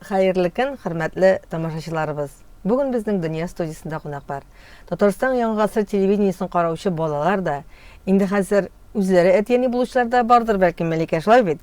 Хәерле көн, хөрмәтле тамашачыларыбыз! Бүген безнең Дөнья студиясендә кунак бар. Татарстан Яңа гасыр телевидениесен караучы балалар да, инде хәзер үзләре әти-әни булучылар да бардыр бәлкем, Мәликә, шулай бит?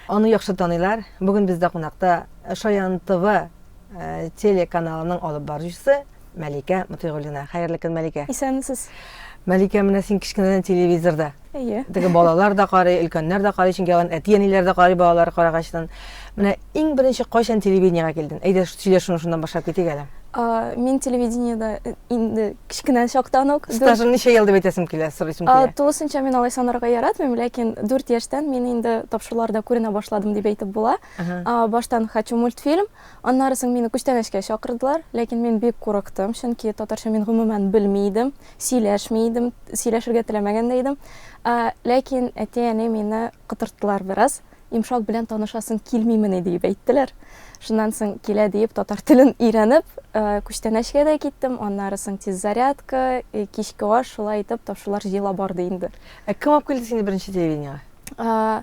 Аны яхшы таныйлар. Бүген бездә кунакта Шаян ТВ э, телеканалының алып баручысы Мәликә Мотыйгуллина. Хәерле көн, Мәликә. Исәнмесез. Мәликә, менә син кечкенәдән телевизорда. Әйе. Теге балалар да карый, өлкәннәр дә карый, чөнки алар әти-әниләр дә карый балалар карагачтан. Менә иң беренче кайчан телевидениегә килдең? Әйдә, сөйләшүне шуннан башлап китик әле. Мин телевидениедә э, инде кечкенә чактан ук. Стажың ничә ел дип әйтәсем килә, сорыйсым килә. Тулысынча мин алай санарга яратмыйм, ләкин 4 яшьтән мин инде тапшыруларда күренә башладым дип әйтеп була. Баштан Хочу мультфильм, аннары соң мине күчтәнәчкә чакырдылар, ләкин мин бик курыктым, чөнки татарча мин гомумән белми идем. Сөйләшми идем, сөйләшергә теләмәгән дә идем. Ләкин әти-әни мине котырттылар бераз. Йомшак белән танышасың килмимени диеп әйттеләр. Шуннан соң килә диеп татар телен өйрәнеп, күчтәнәчкә дә киттем, аннары соң тиз зарядка, кичке аш, шулай итеп тапшырулар җыела барды инде. Ә кем алып килде сине беренче телевидениегә?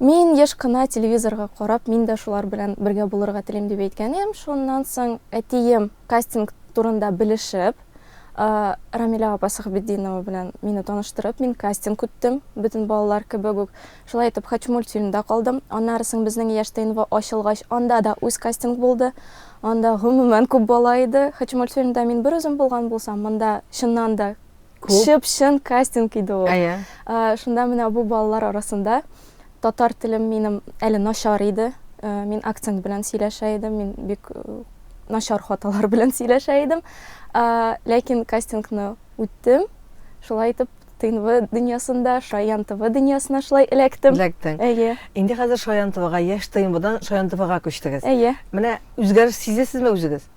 Мин еш кына телевизорга карап, мин дә шулар белән бергә булырга телим дип әйткән идем. Шуннан соң әтием кастинг турында белешеп, Рамилә апа Сәхбетдинова белән мине таныштырып, мин кастинг үттем, бөтен балалар кебек үк. Шулай итеп, Хочу мультфильмда калдым. Аннары соң безнең Яшь ТНВ ачылгач, анда да үз кастинг булды. Анда гомумән күп бала иде. Хочу мультфильмда мин бер үзем булган булсам, монда чыннан да чып-чын кастинг иде ул. Әйе. Шунда менә бу балалар арасында татар телем минем әле начар иде. Мин акцент белән сөйләшә идем, мин бик начар хаталар белән сөйләшә идем. Ләкин кастингны үттем. Шулай итеп, ТНВ дөньясында, Шаян ТВ дөньясына шулай эләктем. Эләктең. Әйе. Инде хәзер Шаян ТВга, яшь ТНВдан Шаян ТВга күчтегез. Әйе. Менә үзгәреш сизәсезме үзегез?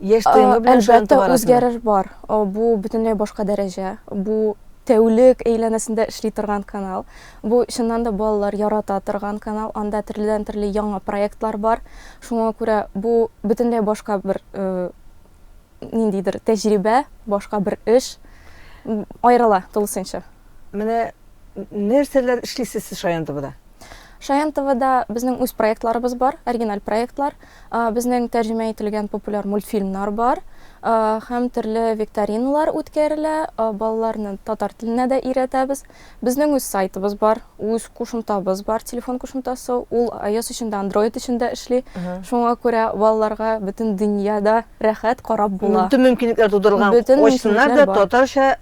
Яшь ТНВ белән Шаян ТВ арасында. Үзгәреш бар. Бу бөтенләй башка дәрәҗә. Бу тәүлек әйләнәсендә эшли торган канал. Бу чыннан да балалар ярата торган канал, анда төрледән-төрле яңа проектлар бар. Шуңа күрә бу бөтенләй башка бер э, ниндидер тәҗрибә, башка бер эш аерыла тулысынча. Менә нәрсәләр эшлисез сез Шаян ТВда? Шаян ТВда безнең үз проектларыбыз бар, оригиналь проектлар. Безнең тәрҗемә ителгән популяр мультфильмнар бар һәм төрле викториналар үткәрелә. Балаларны татар теленә дә өйрәтәбез. Безнең үз сайтыбыз бар, үз кушымтабыз бар, телефон кушымтасы. Ул iOS өчен дә, Android өчен дә эшли. Шуңа күрә балаларга бөтен дөньяда рәхәт карап була. Бөтен мөмкинлекләр тудырылган. Ачсыннар да татарча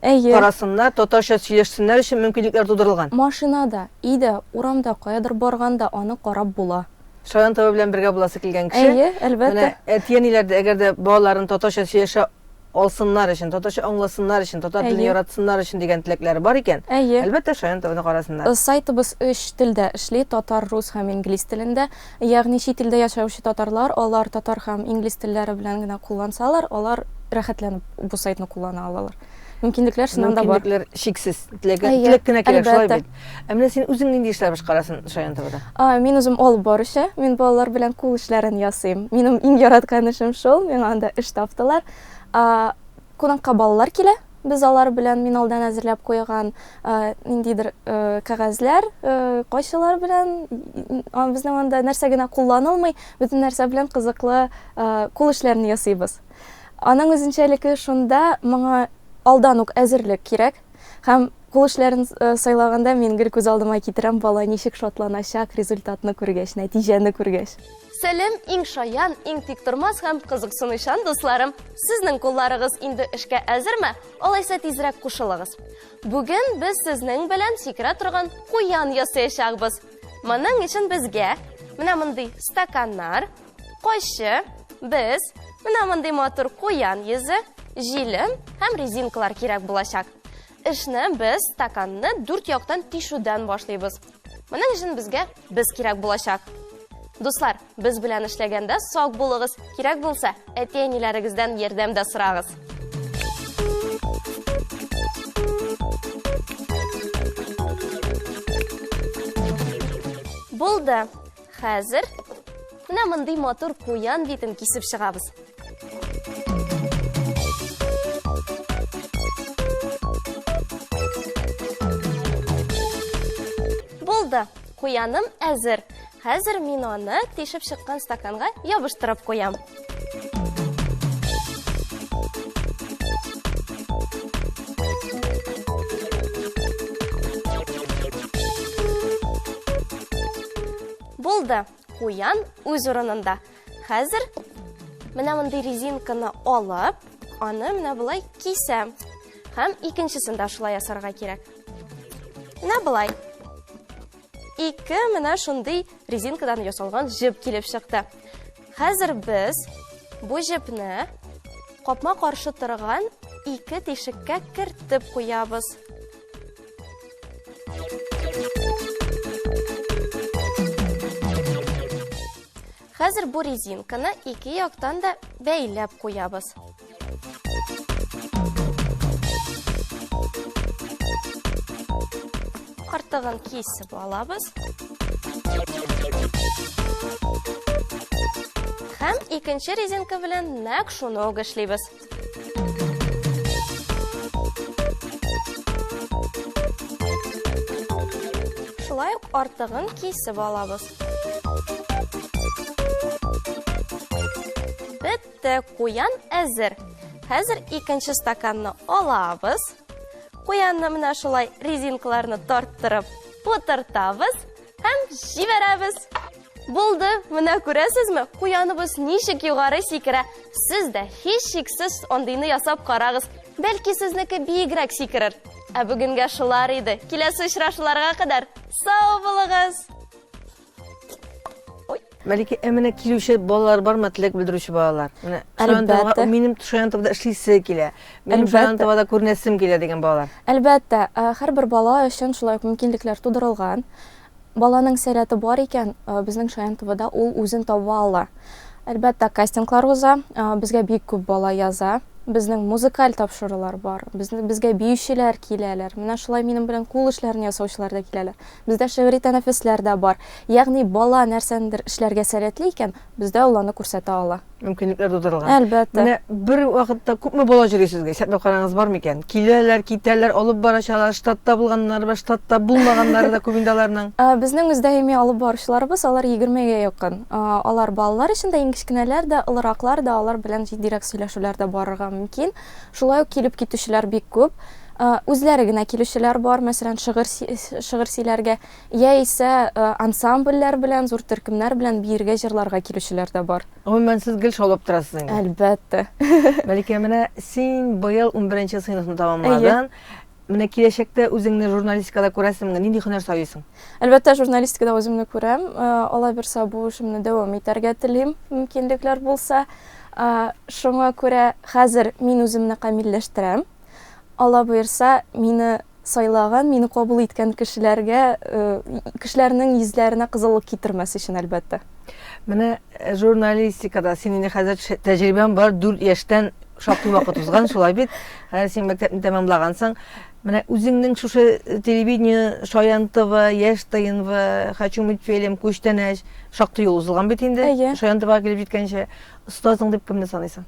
Әйе. карасыннар, татарча сөйләшсеннәр өчен мөмкинлекләр тудырылган. Машинада, өйдә, урамда, каядыр барганда аны карап була. Шаян ТВ белән бергә буласы килгән кеше. Әйе, әлбәттә. Менә әти-әниләр дә әгәр дә балаларын татарча сөйләшә алсыннар өчен, татарча аңласыннар өчен, татар телен яратсыннар өчен дигән теләкләре бар икән, Әйе. әлбәттә, Шаян ТВны карасыннар. Э, сайтыбыз өч телдә эшли, татар, рус һәм инглиз телендә. Ягъни чит илдә яшәүче татарлар, алар татар һәм инглиз телләре белән генә куллансалар, алар рәхәтләнеп бу сайтны куллана алалар. Мөмкинлекләр чыннан да бар. Мөмкинлекләр чиксез. Теләк, теләк кенә кирәк, шулай бит. Ә менә син үзең нинди эшләр башкарасың Шаян ТВда? Мин үзем алып баручы, мин балалар белән кул эшләрен ясыйм. Минем иң яраткан эшем шул, миңа анда эш таптылар. Кунакка балалар килә, без алар белән мин алдан әзерләп куйган ниндидер кәгазьләр, кайчылар белән, безнең анда нәрсә генә кулланылмый, бөтен нәрсә белән кызыклы кул эшләрен ясыйбыз. Аның үзенчәлеге шунда, моңа алдан ук әзерлек кирәк. Һәм кул эшләрен э, сайлаганда мин гел күз алдыма китерәм, бала ничек шатланачак результатны күргәч, нәтиҗәне күргәч. Сәлем, иң шаян, иң тиктормас һәм кызыксынучан дусларым. Сезнең кулларыгыз инде эшкә әзерме? Алайса тизрәк кушылыгыз. Бүген без сезнең белән сикерә торган куян ясаячакбыз. Моның өчен безгә менә мондый стаканнар, Кайчы, без, менә мондый матур куян йөзе, җилем һәм резинкалар кирәк булачак. Эшне без стаканны дүрт яктан тишүдән башлыйбыз. Моның өчен безгә без кирәк булачак. Дуслар, без белән эшләгәндә сак булыгыз, кирәк булса, әти-әниләрегездән ярдәм дә сорагыз. Булды. Хәзер менә мондый матур куян битен кисеп чыгабыз. Булды. Куяным әзер. Хәзер мин аны тишеп чыккан стаканга ябыштырып куям. Булды. Куян үз урынында. Хәзер менә мондый резинканы алып, аны менә болай кисәм. Һәм икенчесен дә шулай ясарга кирәк. Менә болай. Ике менә шундый резинкадан ясалган җеп килеп чыкты. Хәзер без бу җепне капма-каршы торган ике тишеккә кертеп куябыз. Хәзер бу резинканы ике яктан да бәйләп куябыз. Артыгын кисеп алабыз. Һәм икенче резинка белән нәкъ шуны ук эшлибез. Шулай ук артыгын кисеп алабыз. Бетте, куян әзер. Хәзер икенче стаканны алабыз. Куянны менә шулай резинкаларны тарттырып утыртабыз һәм җибәрәбез. Булды, менә күрәсезме, куяныбыз ничек югары сикерә. Сез дә һичшиксез андыйны ясап карагыз. Бәлки сезнеке биегрәк сикерер. Ә бүгенгә шулар иде. Киләсе очрашуларга кадәр сау булыгыз! Ой. Мәликә, ә менә килүче балалар бармы, теләк белдерүче балалар? Менә Әлбәттә. Минем Шаян ТВда эшлисе килә. Минем Шаян ТВда күренәсем килә дигән балалар. Әлбәттә, һәрбер бала өчен шулай ук мөмкинлекләр тудырылган. Баланың сәләте бар икән, безнең Шаян ТВда ул үзен таба ала. Әлбәттә, кастинглар уза, безгә бик күп бала яза. Безнең музыкаль тапшырулар бар, безгә биючеләр киләләр. Менә шулай минем белән кул эшләрен ясаучылар да киләләр. Бездә шигъри тәнәфесләр дә бар. Ягъни бала нәрсәнедер эшләргә сәләтле икән, бездә ул аны күрсәтә ала. Мөмкинлекләр тудырылган. Әлбәттә. Менә бер вакытта күпме бала йөри сезгә? Исәпләп карагыз бар микән? Киләләр, китәләр, алып барачалар, штатта булганнары бар, штатта булмаганнары да күп инде аларның. Безнең үз даими алып баручыларыбыз, алар егермегә якын. Алар балалар өчен дә, иң кечкенәләр дә, олыраклар да, алар белән җитдирәк сөйләшүләр дә барырга мөмкин. Шулай ук килеп китүчеләр бик күп. Үзләре генә килүчеләр бар, мәсәлән, шигырь шигырь сөйләргә, яисә ансамбльләр белән, зур төркемнәр белән биергә, җырларга килүчеләр дә бар. Гомумән, сез гел шаулап торасыз инде. Әлбәттә. Мәликә, менә син быел 11 сыйныфны тәмамладың. Менә киләчәктә үзеңне журналистикада күрәсеңме? Нинди һөнәр сайлыйсың? Әлбәттә, журналистикада үземне күрәм. Э, алла бирса, бу эшемне дәвам итәргә телим, мөмкинлекләр булса. Э, шуңа күрә хәзер мин үземне камилләштерәм. Алла боерса, мине сайлаган, мине кабул иткән кешеләргә, э, кешеләрнең йөзләренә кызыллык китермәс өчен, әлбәттә. Менә э, журналистикада син инде хәзер тәҗрибәң бар, 4 яшьтән шактый вакыт узган, шулай бит? Хәзер син мәктәпне тәмамлагансың. Менә үзеңнең шушы э, телевидение, Шаян ТВ, Яшь ТНВ, Хочу мультфильм, Күчтәнәч, шактый юл узылган бит инде. Әйе. Шаян ТВга килеп җиткәнче. Остазың дип кемне саныйсың?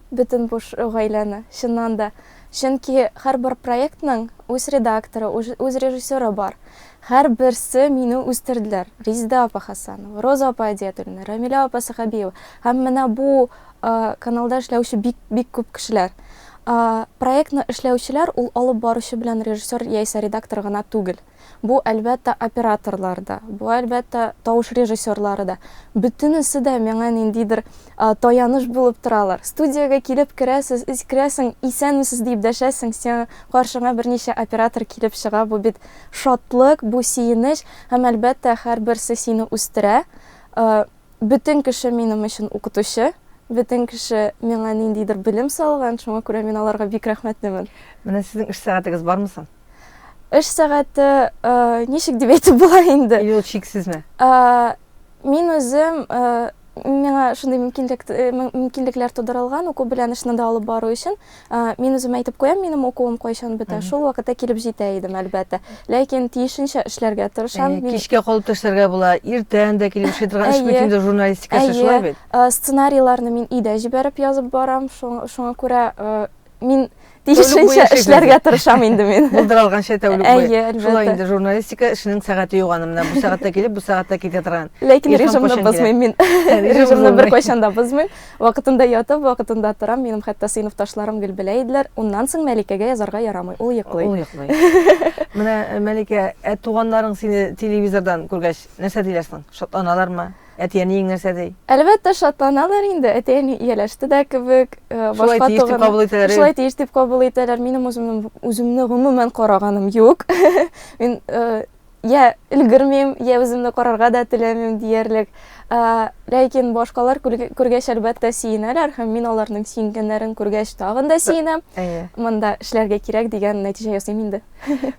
Бөтен буш гаиләне, чыннан да. Чөнки һәрбер проектның үз редакторы, үз режиссеры бар. Һәрберсе мине үстерделәр. Резеда апа Хасанова, Роза апа Әдиятуллина, Рамилә апа Сәхәбиева. Һәм менә бу каналда эшләүче бик, бик күп кешеләр. Проектны эшләүчеләр ул алып баручы белән режиссер яисә редактор гына түгел. Бу, әлбәттә, операторлар да, бу, әлбәттә, тавыш режиссерлары да. Бөтенесе дә миңа ниндидер таяныш булып торалар. Студиягә килеп керәсез, керәсең, исәнмесез дип дәшәсең, сиңа каршыңа берничә оператор килеп чыга. Бу бит шатлык, бу сөенеч һәм, әлбәттә, һәрберсе сине үстерә. Бөтен кеше минем өчен укытучы, бөтен кеше миңа ниндидер белем салган, шуңа күрә мин аларга бик рәхмәтлемен. Менә сезнең эш сәгатегез бармы соң? Эш сәгате ничек дип әйтеп була инде? Или ул чиксезме? Мин үзем миңа шундый мөмкинлек мөмкинлекләр тудырылган уку белән эшне дә алып бару өчен. Мин үзем әйтеп куям, минем укуым кайчан бетә. Шул вакытта килеп җитә идем, әлбәттә. Ләкин тиешенчә эшләргә тырышам. Кичкә калып та эшләргә була, иртән дә килеп эшли торган эш бит инде журналистика эше, шулай бит? Сценарийларны мин өйдә җибәреп язып барам. Шуңа күрә мин Тиешенчә эшләргә тырышам инде мин. Булдыра алганча тәүлек буе. Әйе, әлбәттә. Шулай инде журналистика эшенең сәгате юк аның. Менә бу сәгатьтә килеп, бу сәгатьтә китә торган. Ләкин режимны бозмыйм мин. Режимны беркайчан да бозмыйм. Вакытында ятып, вакытында торам. Минем хәтта сыйныфташларым гел белә иделәр. Уннан соң Мәликәгә язарга ярамый, ул йоклый. Ул йоклый. Менә, э, Мәликә, ә туганнарың сине телевизордан күргәч, нәрсә диләр соң? Шатланалармы? Әти-әниең нәрсә ди? Әлбәттә, шатланалар инде. Әти-әни ияләште дә кебек. Э, шулай тиеш дип кабул итәләр. Шулай тиеш дип кабул итәләр. Минем үземнең үземне гомумән караганым юк. Мин э, я өлгермим, я үземне карарга да теләмим диярлек. Э, ләкин башкалар күргәч, әлбәттә, сөенәләр һәм мин аларның сөенгәннәрен күргәч тагын да сөенәм. Монда эшләргә кирәк дигән нәтиҗә ясыйм инде.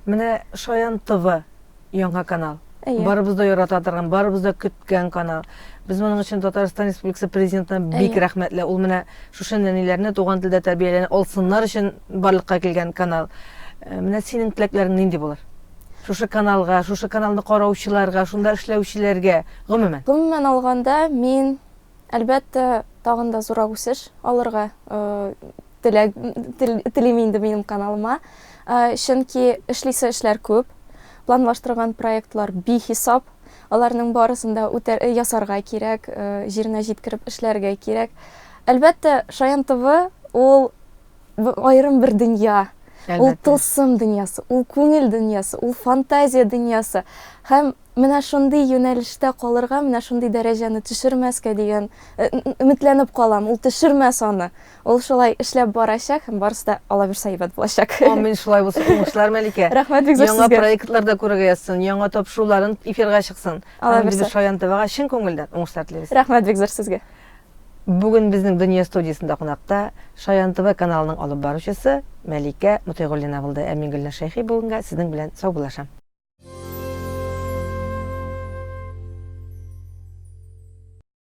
Менә Шаян ТВ яңа канал. Әйе. Барыбыз да ярата торган, барыбыз да көткән канал. Без моның өчен Татарстан Республикасы Президентына бик Әйе. рәхмәтле. Ул менә шушы нәниләрне туган телдә тәрбияләнә алсыннар өчен барлыкка килгән канал. Э, менә синең теләкләрең нинди булыр? Шушы каналга, шушы каналны караучыларга, шунда эшләүчеләргә, гомумән. Гомумән алганда, мин, әлбәттә, тагын да зуррак үсеш алырга э, теләк телим инде минем каналыма. Чөнки эшлисе эшләр күп, планлаштырган проектлар бихисап. Аларның барысын да үтәр, ясарга кирәк, җиренә җиткереп эшләргә кирәк. Әлбәттә, Шаян ТВ ул аерым бер дөнья. Ул тылсым дөньясы, ул күңел дөньясы, ул фантазия дөньясы. Һәм Менә шундый юнәлештә калырга, менә шундый дәрәҗәне төшермәскә дигән өметләнеп калам. Ул төшермәс аны. Ул шулай эшләп барачак һәм барысы да Алла бирсә әйбәт булачак. Амин, шулай булсын. Уңышлар, Мәликә. Рәхмәт бик зур Яңа сезгә. проектлар да күрергә язсын, яңа тапшыруларын эфирга чыксын. Алла Һәм без бирсә. Шаян ТВга чын күңелдән уңышлар телибез. Рәхмәт бик зур сезгә. Бүген безнең Дөнья студиясендә кунакта Шаян ТВ каналының алып баручысы Мәликә Мотыйгуллина булды. Ә мин Гөлназ Шәйхи бүгенгә сезнең белән саубуллашам.